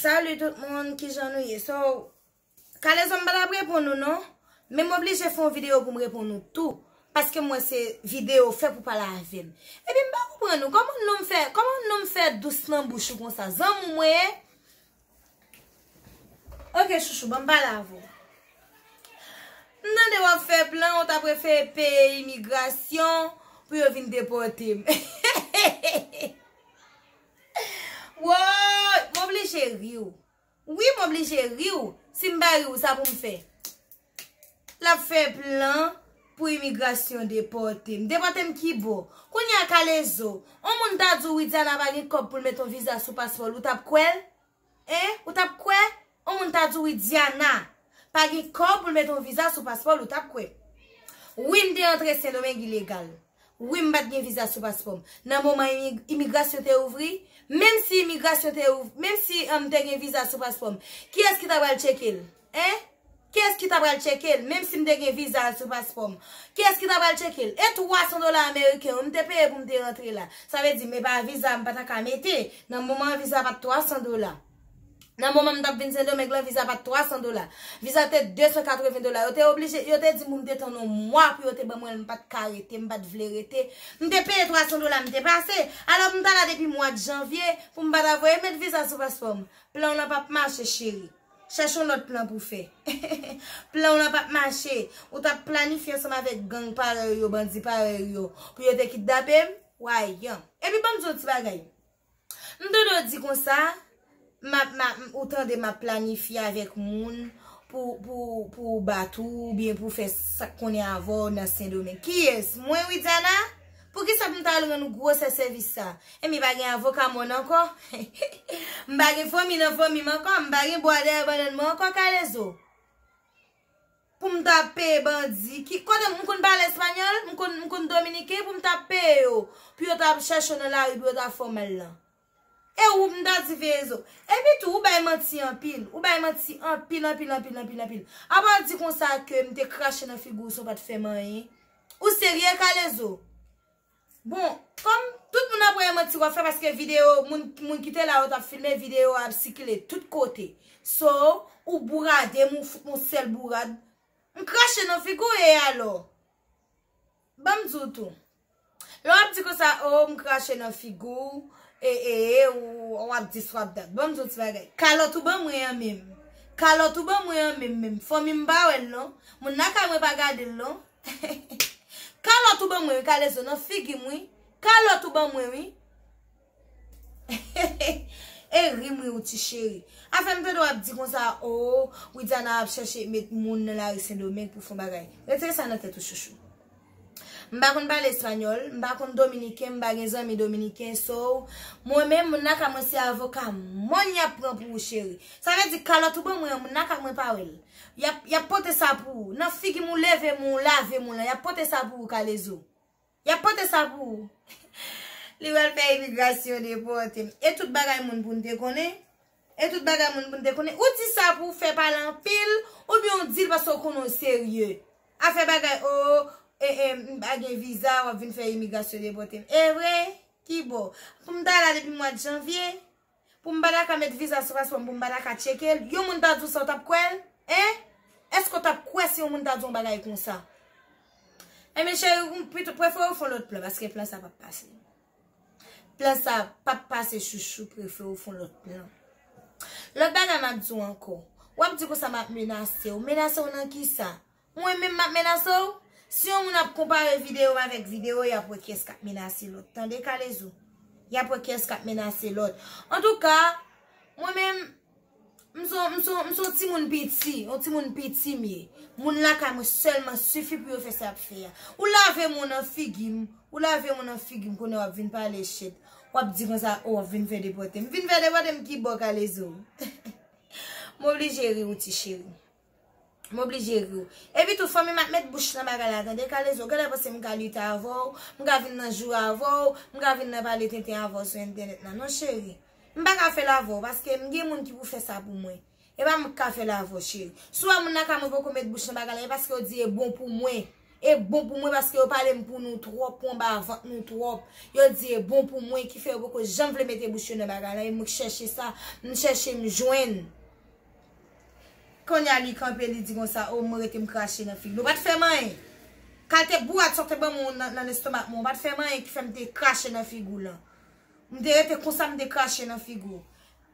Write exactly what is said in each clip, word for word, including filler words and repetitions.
Salut tout moun, kijan nou ye? So, Kalezo, m pa t ap reponn ou non, men m oblije fè yon videyo pou m reponn ou tou, paske m wè se videyo fè pou pale avè m. Epi m pa konprann ou, kòman non m fè, kòman non m fè dous nan bouch ou konsa? Zanmi w mwen ye? Ok, chouchou, ban m pale avè w. M tande w ap fè plan, ou ta prefere peye imigrasyon pou yo vin depòte m. Woy, m oblije ri w. Wi, m oblije ri w. Si m pa ri w, sa pou m fè? L ap fè plan pou imigrasyon depòte m. Depòte m ki bò? Kounye a Kalezo, on moun ta di w Widiana pa gen kòb pou l met on viza sou paspò l, ou t ap kwè l? Hein? Ou t ap kwè? On moun ta di w Widiana pa gen kòb pou l met on viza sou paspò l, ou t ap kwè? Wi, m te antre Sendomeng ilegal. Wi, m pa t gen viza sou paspò m. Nan moman imi- imigrasyon te ouvri, menm si imigrasyon te ouvri, menm si m te gen viza sou paspò m, kiyès ki ta pral tcheke l? Hein? Kiyès ki ta pral tcheke l, menm si m te gen viza sou paspò m? Kiyès ki ta pral tcheke l? E twa san dola ameriken yo, m te peye pou m te rantre la. Sa vle di, men pa viza, m pa ta ka mete. Nan moman an, viza pa t twa san dola. Nan moman m t ap vin Sendomeng lan, viza pa t twa san dola. Viza te de san katreven dola. Yo te oblije, yo te di m pou m te tann yon mwa pou yo te ban mwen l, m pa t ka rete, m pa t vle rete. M te peye twa san dola, m te pase. Alò, m ta la depi mwa janvye pou m pa ta voye met viza sou paspò m. Plan w lan p ap mache, cheri. Chèche yon lòt plan pou fè. Plan w lan p ap mache. Ou t ap planifye ansanm avèk gang parèy ou yo, bandi parèy ou yo, pou yo te kidnape m. Wayan. Epi ban m di w ti bagay. M tande w di konsa, m ap, m ap, ou tande m ap planifye avèk moun pou, pou, pou bat ou, oubyen pou fè sa k konnen avè w nan Sendomeng. Kiyès? Mwen, Widiana? Poukisa pou m ta al rann ou gwosè sèvis sa? Enben, pa gen avoka mòn ankò? M pa gen fanmi nan fanmi m ankò? M pa gen bwa dèyè bannann mwen ankò, Kalezo? Pou m ta peye bandi, ki, kote m konn pale espanyòl, m konn, m konn dominiken, pou m ta peye yo, pou yo ta chèche w nan lari, pou yo ta fè w mal lan. E ou, m ta di veye zo. Epi tou, ou bay manti anpil. Ou bay manti anpil, anpil, anpil, anpil, anpil. Apa w di konsa ke m te krache nan figi w san w pa t fè m anyen? Ou serye, Kalezo? Bon, kòm tout moun ap wè e manti w ap fè, paske videyo, moun, moun ki te la yo t ap filme, videyo a ap sikile tout kote. So, ou bourade m, ou fout m yon sèl bourad. M krache nan figi w e alò? Ban m di w tou. Lè w ap di konsa, o, m krache nan figi w, e, e, e, ou, w ap dis, w ap dat. Ban m di w ti bagay. Kalòt ou ban mwen an menm. Kalòt ou ban mwen an menm, menm. Fanmi m pa wè l non. Moun lakay mwen pa gade l non. Kalòt ou ban mwen wi, Kalezo, nan figi m wi. Kalòt ou ban mwen wi. E ri m ri w ti cheri. Afè m tande w ap di konsa, o, Widiana ap chèche met moun nan lari Sendomeng pou fè yon bagay. Retire sa nan tèt ou, chouchou. M pa konn pale espanyòl, m pa konn dominiken, m pa gen zanmi dominiken, so, mwen menm, moun lakay mwen se avoka mòn y ap pran pou ou, cheri. Sa vle di, kalòt ou ban mwen an, moun lakay mwen pa wè l. Y ap, y ap pote sa pou ou. Nan figi m ou leve m ou lave m ou lan, y ap pote sa pou ou, Kalezo. Y ap pote sa pou ou. Li pral fè imigrasyon depòte m. E tout bagay moun pou n te konnen? E tout bagay moun pou n te konnen? Ou di sa pou w fè pale anpil, oubyen w di l paske w konnen w serye? Afè bagay, o, e, e, m pa gen viza, w ap vin fè imigrasyon depòte m. E vre? Ki bò? Pou m ta la depi mwa janvye? Pou m pa ta ka met viza sou paspò m, pou m pa ta ka tcheke l, yon moun ta di w sa, w t ap kwè l? Hein? Èske w t ap kwè si yon moun ta di w yon bagay konsa? Enben, cheri, ou pito prefere w fè yon lòt plan, paske plan sa p ap pase. Plan sa p ap pase, chouchou, prefere w fè yon lòt plan. Lòt bagay m ap di w ankò, w ap di konsa m ap menase w. Menase w nan kisa? Mwen menm m ap menase w? Si yon moun ap konpare videyo m avèk videyo, y ap wè kiyès k ap menase lòt. Tande, Kalezo? Y ap wè kiyès k ap menase lòt. Antouka, mwen menm, m se yon, m se yon, m se yon timoun piti, yon timoun piti m ye. Moun lakay mwen sèlman sifi pou yo fè sa y ap fè a. Ou lave m nan figi m, ou lave m nan figi m, kounye a w ap vin pale shit. W ap di konsa, o, w ap vin fè depòte m. Vin fè depòte m ki bò, Kalezo? M oblije ri w, ti cheri. M oblije ri w. Epi tou, fanmi m ap met bouch nan bagay la, tande, Kalezo. Genlè panse m ka lite avè w, m ka vin nan jou avè w, m ka vin nan pale tenten avè w sou entènèt la. Non, cheri. M pa ka fè l avè w, paske m gen moun ki pou fè sa pou mwen. E pa mwen k ka fè l avè w, cheri. Si w wè moun lakay mwen poko met bouch nan bagay la, e paske yo di e bon pou mwen. E bon pou mwen paske yo pale m pou nou twòp, pou anba vant nou twòp. Yo di e bon pou mwen ki fè yo poko janm vle mete bouch yo nan bagay la. E mwen k chèche sa, m chèche m jwenn. Kounye a li kanpe, li di konsa, o, mwen rete m krache nan figi l. Ou pa t fè m anyen. Kalte bourat sa w te ban mwen nan, nan lestomak mwen, ou pa t fè m anyen ki fè m te krache nan figi w lan. M te rete konsa, m te krache nan figi w.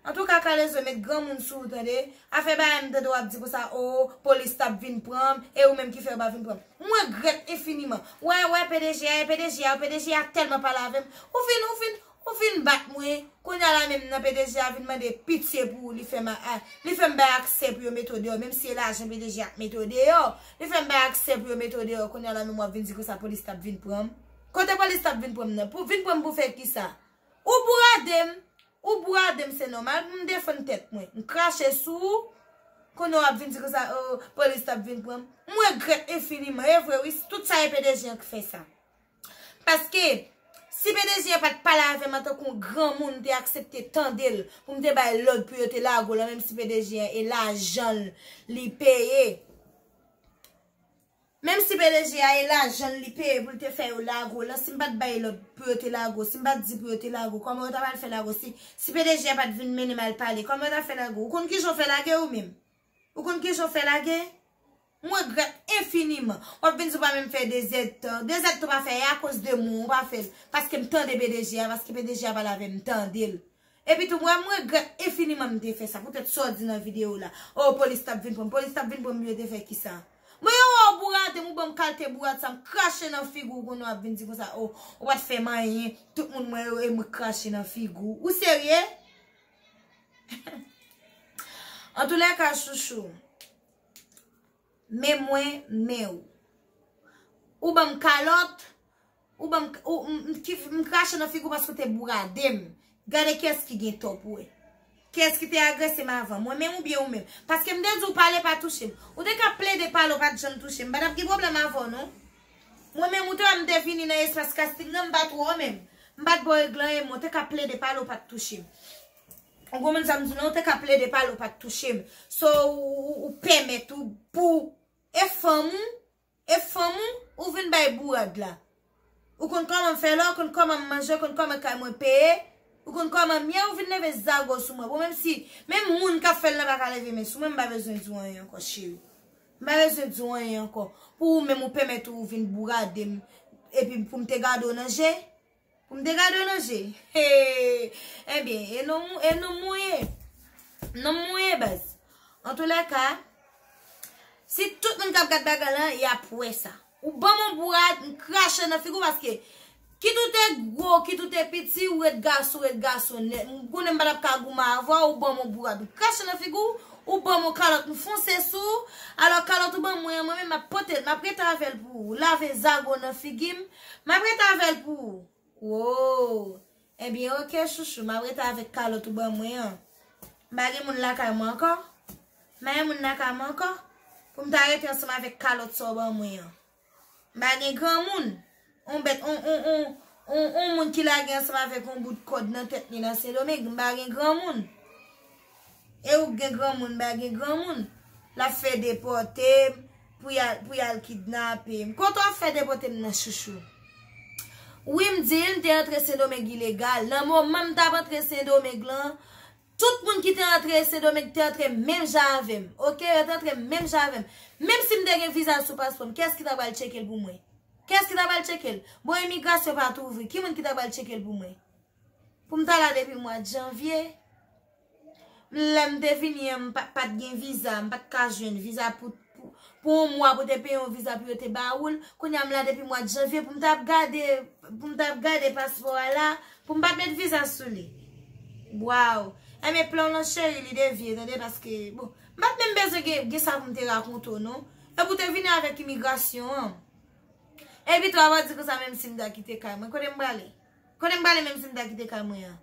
Antouka, Kalezo, met granmoun sou ou, tande. Afè bagay m tande w ap di konsa, o, polis t ap vin pran m, e ou menm ki fè yo pa vin pran m. Mwen regrèt enfiniman. Wè, wè, P D G a, e P D G a, P D G a tèlman pale avè m. Ou fin, ou fin, ou fin bat mwen. Kounye a la menm nan P D G a vin mande pitye pou ou, li fè m a, a, li fè m bay aksè pou yo mete w deyò, menm si e lajan P D G a k mete w deyò. Li fè m bay aksè pou yo mete w deyò. Kounye a la menm w ap vin di konsa polis t ap vin pran m. Kote polis t ap vin pran m nan? Pou vin pran m pou fè kisa? Ou bourade m, ou bourade m, se nòmal pou m defann tèt mwen. M krache sou ou, kounye a w ap vin di konsa, o, polis t ap vin pran m. M regrèt enfiniman. E vre, wi, tout sa e P D G an k fè sa. Paske, si P D G an pa t pale avè m antanke yon granmoun, m te aksepte tande l, pou m te bay lòd pou yo te lage w lan, menm si P D G an e lajan l li peye. Menm si P D G a e lajan l li peye pou l te fè yo lage w lan, si m pa t bay lòd pou yo te lage w, si m pa t di pou yo te lage w, kòman yo ta pral fè lage w? Si, si P D G a pa t vin mennen m al pale, kòman yo ta fè lage w? Ou konn kijan w fè lage ou menm? Ou konn kijan w fè lage? M regrèt enfiniman. W ap vin di w pa menm fè de zèdtan. De zèdtan w pa fè, e akoz de mwen w pa fè l. Paske m tande P D G a, paske P D G a pale avè m, m tande l. Epi tou, mwen, m regrèt enfiniman m te fè sa. Poutèt sa w di nan videyo la. O, polis t ap vin pran m. Polis t ap vin pran m, yo te fè kisa? Mwen, yo wè w bourade m, ou ban m kalte bourad sa, m krache nan figi w, kounye a w ap vin di konsa, o, ou pa t fè m anyen, tout moun mwen yo, e mwen k krache nan figi w. Ou serye? Antoulèka, chouchou, men mwen, men ou. Ou ban m kalòt, ou ban m, ou, m, m, ki, m krache nan figi w paske w te bourade m. Gade kiyès ki gen tò pou wè. Kiyès ki te agrese m avan, mwen menm oubyen ou menm? Paske m te di w pale pa touche m. Ou te ka plede pale, w pa t janm touche m. M pa t ap gen pwoblèm avè w, non. Mwen menm, ou te wè m te vini nan espas kasting nan, m pa t wè w menm. M pa t ba w règ lan, e mwen, ou te ka plede pale, w pa t touche m. Ou konprann sa m di w lan, ou te ka plede pale, w pa t touche m. So, ou, ou, ou pèmèt ou pou e fanm ou, e fanm ou, ou vin bay bourad la. Ou konn kòman m fè la, ou konn kòman m manje, ou konn kòman kay mwen peye, ou konn kòman m ye, ou vin leve zago sou mwen. Bon, menm si, menm moun k ap fè l nan pa ka leve men sou mwen, m pa bezwen di w anyen ankò, cheri. M pa bezwen di w anyen ankò. Pou ou menm, ou pèmèt ou vin bourade m, epi pou m te gade w nan je, Pou m te gade w nan je. Hey! Ebyen, e non, e non mwen ye. Non mwen ye, baz. Antoulèka, si tout moun k ap gad bagay lan, y ap wè sa. Ou ban m yon bourad, m krache nan figi w paske kit ou te gwo, kit ou te piti, ou ret gason, ret gason nèt. M konnen m pa t ap ka goumen avè w, ou ban m yon bourad, m krache nan figi w, ou ban m yon kalòt, m fonse sou ou. Alò, kalòt ou ban mwen an, mwen menm, m ap pote l, m ap rete avè l pou ou. Lave zago nan figi m, m ap rete avè l pou ou. Wo! Ebyen, oke, chouchou, m ap rete avèk kalòt ou ban mwen an. M pa gen moun lakay mwen ankò. M pa gen moun lakay mwen ankò. Pou m ta rete ansanm avèk kalòt sa w ban mwen an. M pa gen granmoun. On bèt, on, on, on, on, on moun ki lage ansanm avèk on bout kòd nan tèt li nan Sendomeng. M pa gen granmoun. E ou k gen granmoun, m pa gen granmoun. L ap fè depòte m, pou y al, pou y al kidnape m. Kote w ap fè depòte m nan, chouchou? Wi, m di l, m te antre Sendomeng ilegal. Nan moman m t ap antre Sendomeng lan, tout moun ki te antre Sendomeng te antre menm jan avè m. Oke, yo te antre menm jan avè m. Menm si m te gen viza sou paspò m, kiyès ki ta pral tcheke l pou mwen? Kiyès ki ta pral tcheke l? Bon, imigrasyon pa t ouvri. Ki moun ki ta pral tcheke l pou mwen? Pou m ta la depi mwa janvye. Lè m te vini an, m pa, pa t gen viza, m pa t ka jwenn viza pou, pou, pou yon mwa pou te peye yon viza pou yo te ba ou l. Kounye a m la depi mwa janvye pou m t ap gade, pou m t ap gade paspò a la, pou m pa t met viza sou li. Waw! Enben plan w lan cheri, li devye, tande, paske, bon, m pa t menm bezwen gen, gen sa pou m te rakonte w, non. Epi w te vini avèk imigrasyon an. Epi tou, w ap di konsa, menm si m ta kite kay mwen, kote m prale? Kote m prale menm si m ta kite kay mwen an?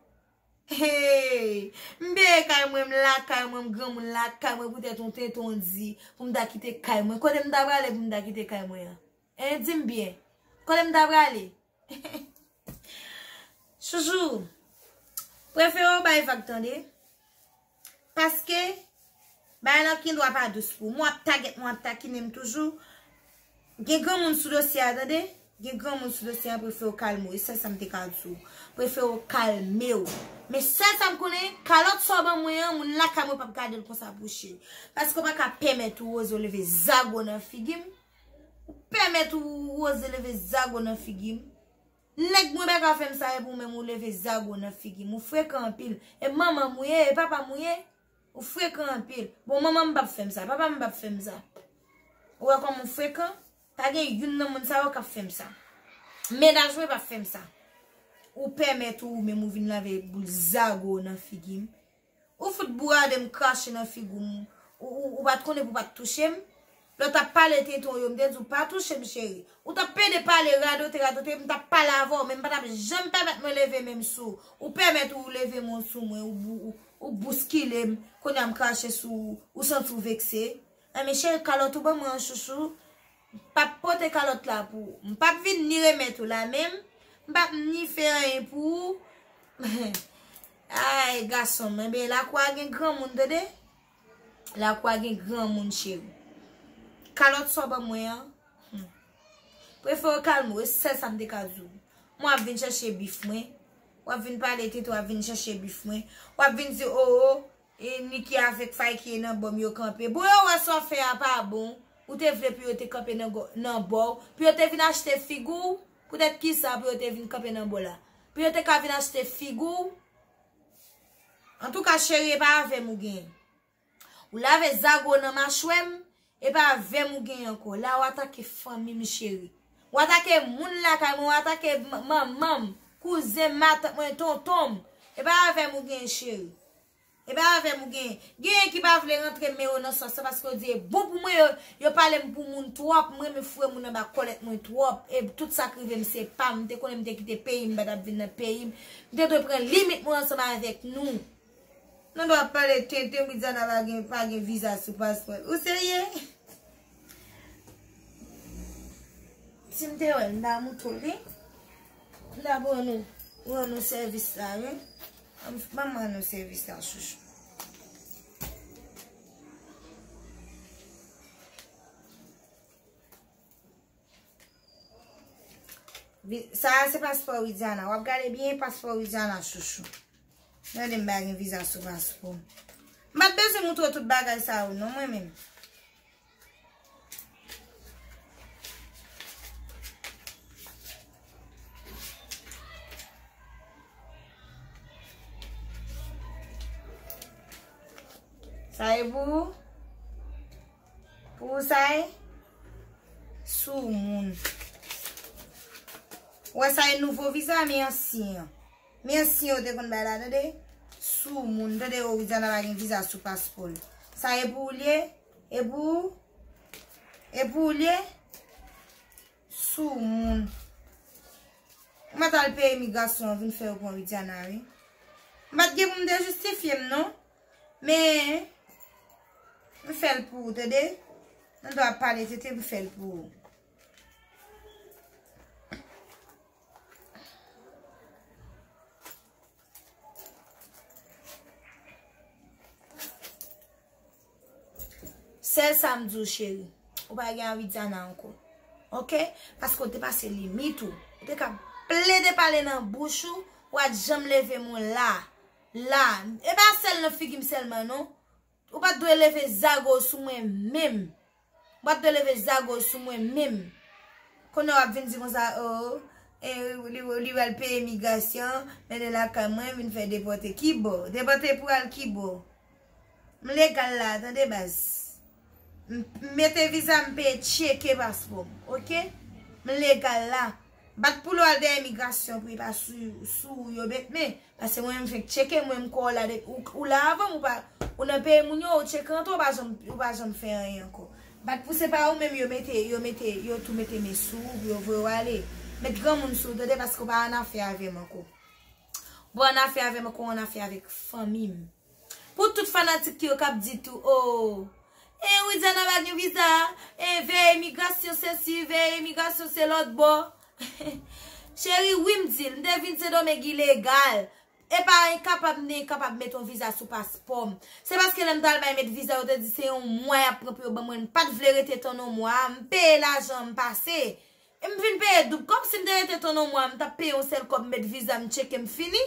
Hey! M peye kay mwen, m lakay mwen, m granmoun lakay mwen, poutèt yon tenten w di pou m ta kite kay mwen. Kote m ta prale pou m ta kite kay mwen an? Hein, di m byen. Kote m ta prale? Chouchou, prefere w bay vag, tande. Paske, bagay lan gen dwa pa dous pou ou. Mwen w ap tagèt mwen, w ap takinen m toujou. Gen granmoun sou dosye a, tande? Gen granmoun sou dosye a, prefere w kalme w. E sèl sa m te ka di w. Prefere w kalme w. Men sèl sa m konnen, kalòt sa w ban mwen an, moun lakay mwen p ap gade l konsa pou cheri. Paske w pa ka pèmèt ou oze w leve zago nan figi m. Ou pèmèt ou oze leve zago nan figi m. Nèg mwen pa ka fè m sa, epi ou menm ou leve zago nan figi m. Ou frekan anpil. E manman m ou ye, e papa m ou ye. Ou frekan anpil. Bon, manman m p ap fè m sa, papa m p ap fè m sa. Ou wè kòman ou frekan? Pa gen youn nan moun sa yo k ap fè m sa. Mennaj mwen p ap fè m sa. Ou pèmèt ou menm ou vin lave boul zago nan figi m. Ou fout bourade m, krache nan figi w. Ou, ou, ou pa t konnen pou w pa t touche m. Lè w t ap pale tenten w yo, m te di w pa touche m, cheri. Ou t ap pede pale, radote, radote, m t ap pale avè w, men m pa t ap janm pèmèt mwen leve men m sou ou. Ou pèmèt ou leve men w sou mwen, ou, bou- ou, ou bouskile m, kounye a m krache sou ou, ou santi w vekse. Enben, cheri, kalòt ou ban mwen an, chouchou. M p ap pote kalòt la pou ou. M p ap vin ni remèt ou la menm. M p ap ni fè anyen pou ou. Ay, gason m, enben, lakou a gen granmoun, tande? Lakou a gen granmoun, cheri. Kalòt sa w ban mwen an, hmm. Prefere w kalme w, e sèl sa m te ka di w. Mwen w ap vin chèche bif mwen. W ap vin pale tenten, w ap vin chèche bif mwen. W ap vin di, o, o, e Niki avèk Fayki e nan bò m yo kanpe. Bon, yo wè sa w fè a pa bon. Ou te vle pou yo te kanpe nan gò- nan bò w, pou yo te vin achte figi w. Poutèt kisa pou yo te vin kanpe nan bò la? Pou yo te ka vin achte figi w? Antouka, cheri, e pa avè m ou genyen. Ou lave zago nan machwè m, e pa avè m ou genyen ankò. La, w atake fanmi m, cheri. W atake moun lakay mwen, w atake m- manman m, kouzen m, matant mwen, tonton m. E pa avè m ou genyen, cheri. E pa avè m ou genyen. Genyen ki pa vle rantre men yo nan sòs la paske yo di e bon pou mwen, yo, yo pale m pou moun twòp. M renmen foure moun anba kòlèt mwen twòp. E tout sa k rive m se pa m. M te konnen m te kite peyi m, m pa t ap vin nan peyi m. M te dwe pran limit mwen ansanm avèk nou. Nou dwe ap pale tenten, Widiana pa gen, pa gen viza sou paspò l. Ou serye? Si m te wè l, m ta moutre w li. M ta ban nou, ban nou sèvis la, wi. Ban m, ban m ban nou sèvis la, chouchou. Vi- Sa a se paspò Widiana. W ap gade byen paspò Widiana, chouchou. Gade m pa gen viza sou paspò m. M pa t bezwen moutre w tout bagay sa yo, non, mwen menm. Sa e pou ou? Pou ou sa e? Soumoun. Ou wè sa e nouvo viza, men ansyen an. Men ansyen yo te konn bay la, tande? Soumoun, tande, o, Widiana pa gen viza sou paspò l. Sa e pou ou l ye? E pou ou? E pou ou l ye? Soumoun. Ou mèt al peye imigrasyon an vin fè yo pran Widiana, wi. M pa t gen pou m te jistifye m, non. Men, m fè l pou ou, tande? Nan dwa pale tete, m fè l pou ou. Sèl sa m di w, cheri, ou pa gen a Widiana ankò. Oke? Paske w te pase limit ou. Ou te ka plede pale nan bouch ou, ou pa t janm leve men w la. La. E pa sèl nan figi m sèlman, non. Ou pa t dwe leve zago sou mwen menm. Ou pa t dwe leve zago sou mwen menm. Kounye a w ap vin di konsa, o, e, li, li pral peye imigrasyon, mennen lakay mwen, vin fè depòte. Kibò? Depòte pou al kibò? M legal la, tande baz. M, m mete viza, m peye tcheke paspò m, oke? M legal la. Bat pou l al dèyè imigrasyon pou li pa sou, sou ou yo met men. Paske mwen menm fenk tcheke, mwen m kwè w la depi ou, ou la avan m, ou pa, ou nan peyi moun yo, ou tcheke antre, ou pa janm, ou pa janm fè anyen ankò. Bat pou se pa ou menm yo mete, yo mete, yo tou mete men sou ou, pou yo voye w ale. Met granmoun sou ou, tande, paske w pa annafè avè m ankò. Ou pa annafè avè m ankò, ou annafè avèk fanmi m. Pou tout fanatik ki yo k ap di tou, o, e Widiana pa gen viza, e veye imigrasyon se si, veye imigrasyon se lòt bò. Cheri, wi m di l, m te vin Sendomeng ilegal. E pa enkapab, m te enkapab met yon viza sou paspò m. Se paske lè m t al bay met viza, yo te di se yon mwa y ap pran pou yo ban mwen. M pa t vle rete tann yon mwa, m peye lajan, m pase. E m vin peye doub kòb. Si m te rete tann yon mwa, m t ap peye yon sèl kòb, m met viza, m tcheke, m fini.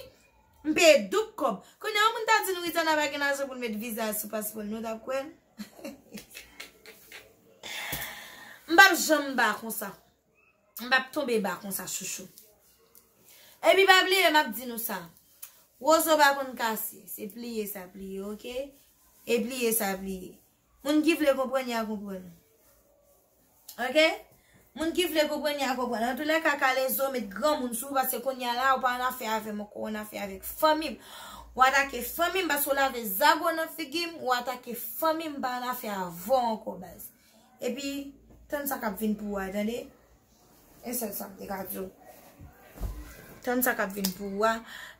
M peye doub kòb. Kounye a, yon moun ta di nou Rizana pa gen lajan pou l met viza sou paspò l, nou t ap kwè l? M p ap janm ba konsa. M p ap tonbe ba konsa, chouchou. Epi pa bliye, m ap di nou sa. Wozo pa konn kase. Se pliye sa pliye, oke? E pliye sa pliye. Moun ki vle konprann, y a konprann. Oke? Moun ki vle konprann, y a konprann. Antoulèka, Kalezo, met granmoun sou ou, paske kounye a la, ou pa annafè avè m ankò, ou annafè avèk fanmi m. Ou atake fanmi m, paske ou lave zago nan figi m, ou atake fanmi m, m pa annafè avè w ankò, baz. Epi, tann sa k ap vin pou ou a, tande? E sèl sa m te ka di w. Tann sa k ap vin pou ou a.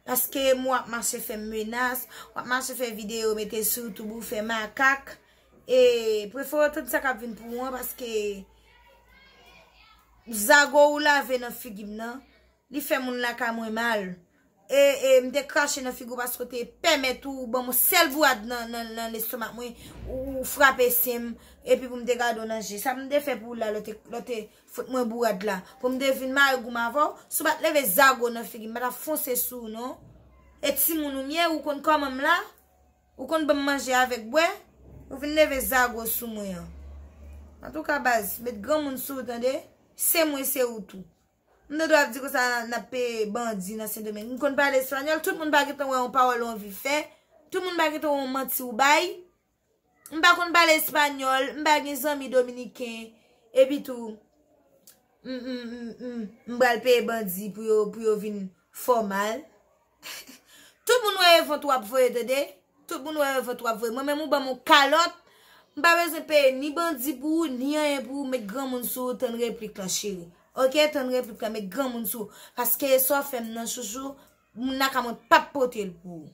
Paske m w ap mache fè m menas, w ap mache fè videyo, mete sou YouTube ou fè makak. E prefere w tann sa k ap vin pou ou an, paske zago ou lave nan figi m nan, li fè moun lakay mwen mal. E, e m te krache nan figi w paske w te pèmèt ou ban m yon sèl bourad nan, nan, nan lestomak mwen, ou, ou frape sen m, epi pou m te gade w nan je. Sa m te fè pou ou la, lè w te, lè w te fout mwen bourad la. Pou m te vin mare gou m avè w, si w pa t leve zago nan figi m, m pa t ap fonse sou ou non. E timoun ou m ye, ou konn kòman m la? Ou konn ban m manje avèk bwè? Ou vin leve zago sou mwen an. Antouka, baz, met granmoun sou ou, tande? Se mwen, se ou tou. M te dwe ap di konsa n ap peye bandi nan Sendomeng. M konn pale espanyòl, tout moun pa gentan wè yon pawòl ou anvi fè. Tout moun pa gentan wè yon manti ou bay. M pa konn pale espanyòl, m pa gen zanmi dominiken. Epi tou, m, m, m, m, m pral peye bandi pou yo, pou yo vin fè w mal. Tout moun wè revant w ap voye, tande? Tout moun wè revant w ap voye. Mwen menm ou ban m yon kalòt, m pa bezwen peye ni bandi pou ou, ni anyen pou ou, met granmoun sou ou, tann replik lan, cheri. Oke, tann replik lan, met granmoun sou ou. Paske sa w fè m nan, chouchou, moun lakay mwen p ap pote l pou ou.